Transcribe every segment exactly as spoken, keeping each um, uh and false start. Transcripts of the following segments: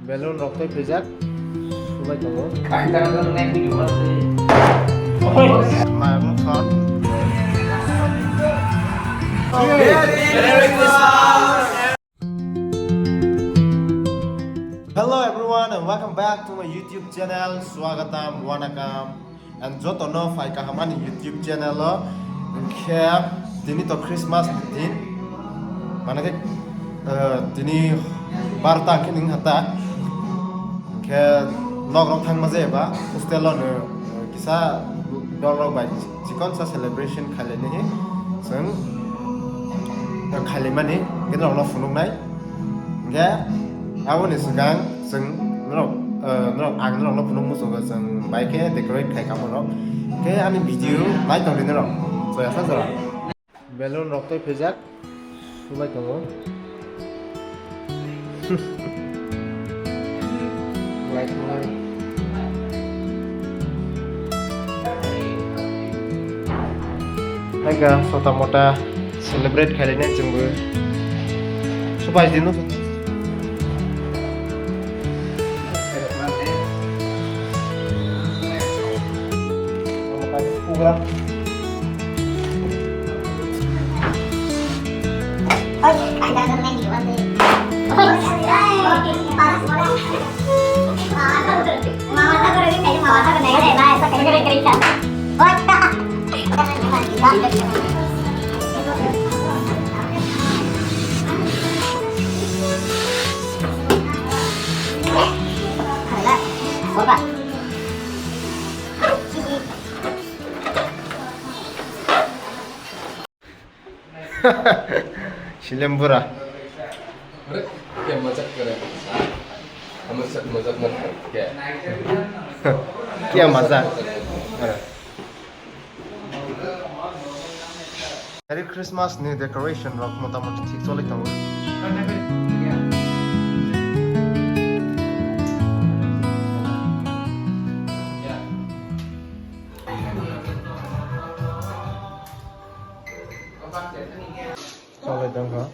Balloon rok tei pijak subai tongo. Hello everyone and welcome back to my YouTube channel. Swagatam, wanakam. And joto no phai kaham ani YouTube channel o. Hwnkhe tini to Christmas ni din. Mane khe, eh, tini barta hwnkhe nwng hata. Hwnkhe nok rok thangma jaya ba hostel o no, eh, kisa dol rok bai chikon sa celebration khailai nai chwng, eh, khailai mani khe norok no phunuk nai. Hwnkhe aboni swkang chwng norok, eh, norok ang norok no phunuk muchungo chwng bai khe decorate khai kha borok. Hwnkhe ani video nai tong di norok. Joya sa jora. Balloon rok tei pijak subai tongo. Light nai. Naga sota mota celebrate khailai nai chwngbo. Subai di no. Silem bura. अरे, क्या मजाक कर रहे हैं? हमारे साथ मजाक मत करो, क्या? क्या मजाक? अरे। Merry Christmas ni decoration rok motamoti thik choli tongo. Choli tongkha.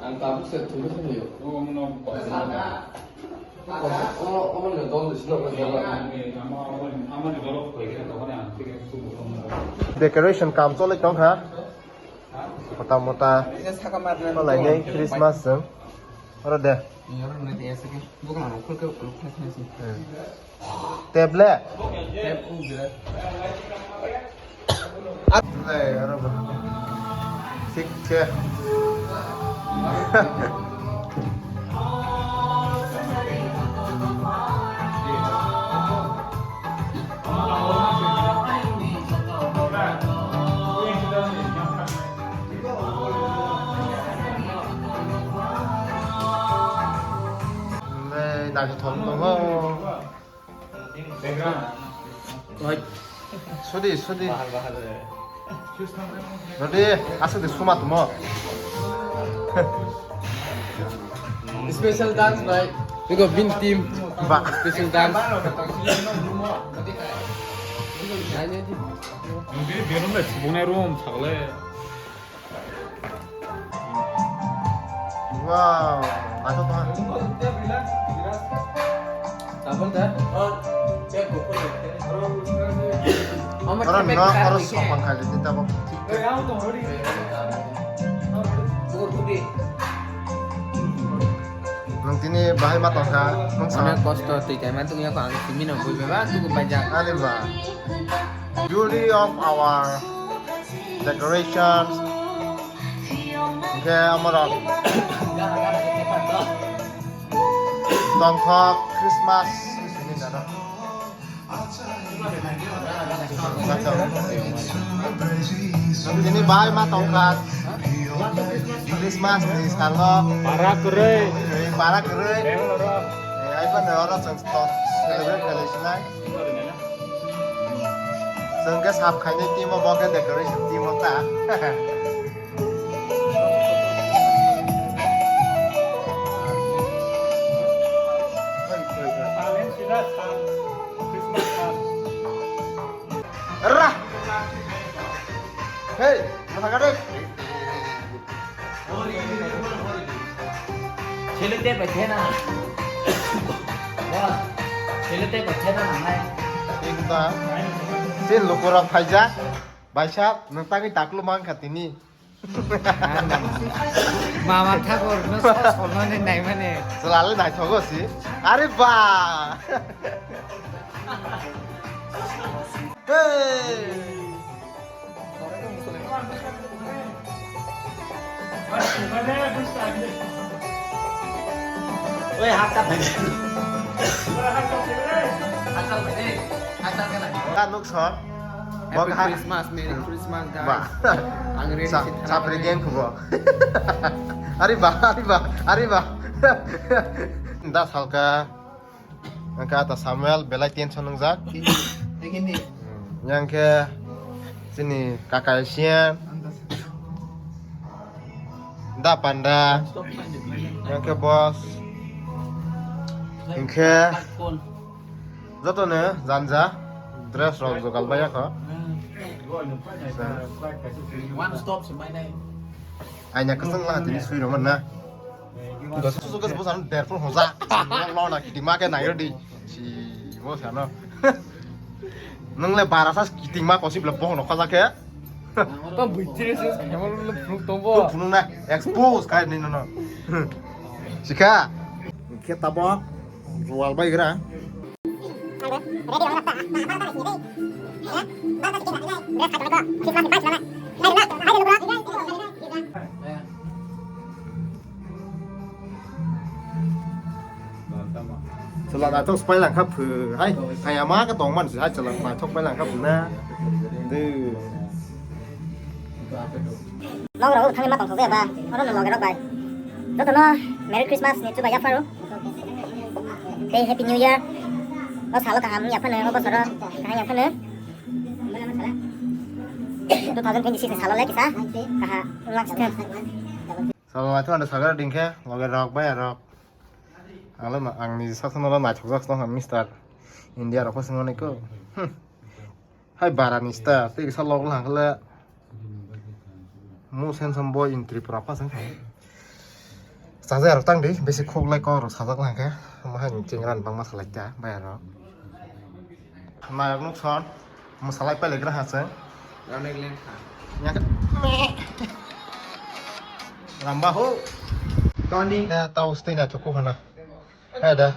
Ang tabuk se thumui thumui. Omo, omo ni dol ni sino ko jaba. Decoration kam choli tongkha. Mota mota. Palai ni Christmas jeng. Oro de. Ni oro nai te ese ke. Bukla no khul ke khul khas nai si. Hmm. Table. Table u gira. Nai, oro bo. Thik khe. Nai, naithothok tongo. Oi. Sudi, sudi. Bahar, bahar. Rodi, aswk de suma tumo. Special dance by Bego Bin team. Ba. Special dance. Nai, nai, di. Ang bini belum deh, sebungnya room, sakle. Wow, naithothok tongha. Oro no, oro sokmang khaidi tabok. Nwng tini bahai ma tongkha, nwng sa. Onek kosto twi kaima tongya ko ang simi no bui beba tuku baijak. Ani ba. Beauty of our decorations. Hingke amorok tongthok Christmas hinwi jana. Tini bai ma tongkha Christmas ni salo. Para kwrwi. Para kwrwi. Ai phano oro chwng celebrate khlai sinai. Chwng khe sap khainai team o, bo khe decoration team o ta. Rah! Hey, masa gadis. Chele Tei bai thena. Boss, sele tei bai thena nangnai. Ekta. Tin lukurok phaijak. Baisa, nwng tangwi taklu mankha tini. Mama Thakur no so solmani naimani. Chwla le naithogo si. Are ba. Hey. Oi, hakta phai. Hakta phai, hakta phai. Ka nuk sor. Happy Christmas, Merry Christmas, guys. Ba. Ang ready si thana. Chapri game kubo. Ari ba, ari ba, ari ba. Da salka. Angka ta Samuel belai tension nungjak. Yang ke sini kakak Asian. Da panda. Yang ke boss. Yang ke Jotono janja dress rok jogal bai yakho. One stop se mai nai. Aina kwchwng la tini sui rwmani na. Dos su su bwsano derpul hoja. Lo na kitima khe nai rwdi. Si bo sano. Nwng le bara sa kitima kosi bla bohno khoja khe. To buichire se khemol lo phunuk tongbo. To phunuk na expose khai ni no no. Sikha. Khe tabok. Rual bai gra. Chwla naithok se pailangkha phu hai. Hai ama khe tongmani se hai chwla naithok pailangkha phu na. De. Vlog rok thangwi ma tongthok ya ba? Oro no loge rok bai. Joto no Merry Christmas ni chubai yapharo. Tei Happy New Year. O salo kaham yaphano, o bosoro kaham yaphano. Two thousand twenty-six ni salo le kisa kaha wngma sithwng. Salo naithok ando sagar dingkhe loge rok bai rok. Ang le ma-, ang ni sak sano naithok jak tong Mister India rok phasing mani ko. Hmm. Hai barani sta tei kisa log lang khle. Mo sen sam boy in Tripura pa sang. Sajai rok tang di besi khok lai kok rok sajak lang khe. Mo hai chengran bang ma salai ta bai rok. Nayok nuk son mo salai pele gra ha se. Rane glen kha. Nya khe. Ramba ho. Tony. Ya tau stay na chukuk hana. Hai da.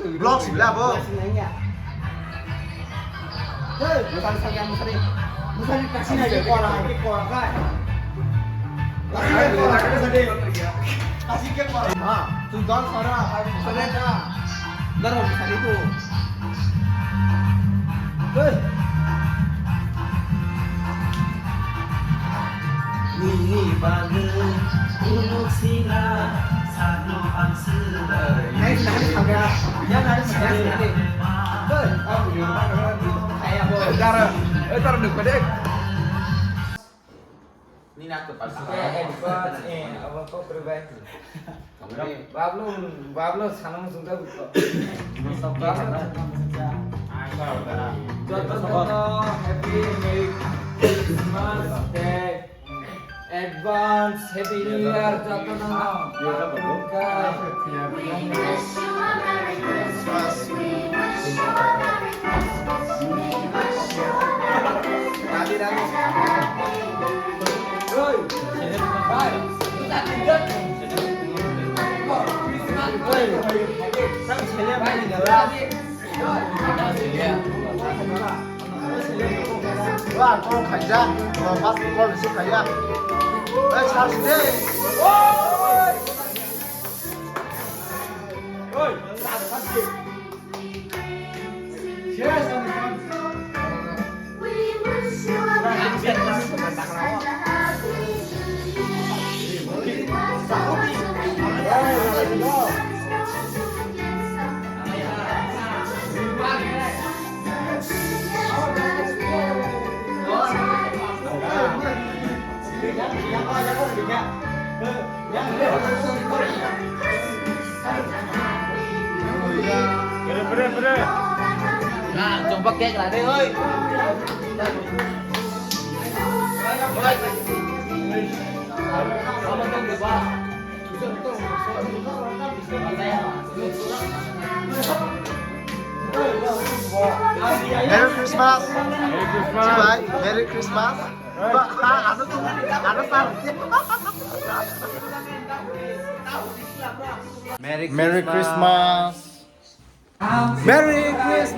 Vlog sila bo. Hey, musali sali, musali. Musali kasi na ye kora, ye kora kai. Kasi na ye kora, musali. Kasi ke kora. Ha, tu dal sara, musali ka. Daro musali tu. Hey. Nini bagwi uluk sina sakno ang swlai. Hai, sina kali khaga. Ya, kali sina kali. Hei, oh, kaya bo. Dara, eh, dara nuk pada. Nina ke pas. Eh, eh, eh, apa kau perbaiki? Bablu, Bablu, sana musuh kau. Bablu, joto joto, happy Merry Christmas Day. Advance Happy New Year, joto joto. We wish you a Merry Christmas. We wish you a Merry Christmas. We wish you a Merry Christmas. Wah, kau khaijak, basketball isi khaijak. Eh, charge deh. Bre, bre, bre. Nah, coba kek lah deh, oi. Oi. Merry Christmas. Merry Christmas. Bye. Merry Christmas. Ba, ha, ano tu, ano tar. Merry Christmas. Merry Christmas.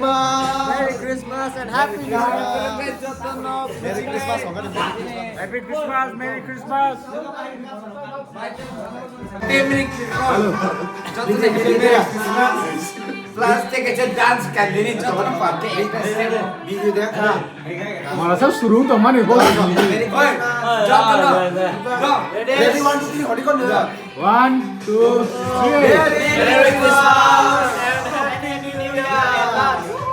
Merry Christmas and Happy New Year. Merry Christmas. Happy Christmas. Merry Christmas. Hello. Plus, take a dance, can we need to talk about the video there? Mala sab suru to mane bo. Very good. Jump on. Go. Ready, one, two, three, hodi kon. One, two, three. Merry Christmas and Happy New Year.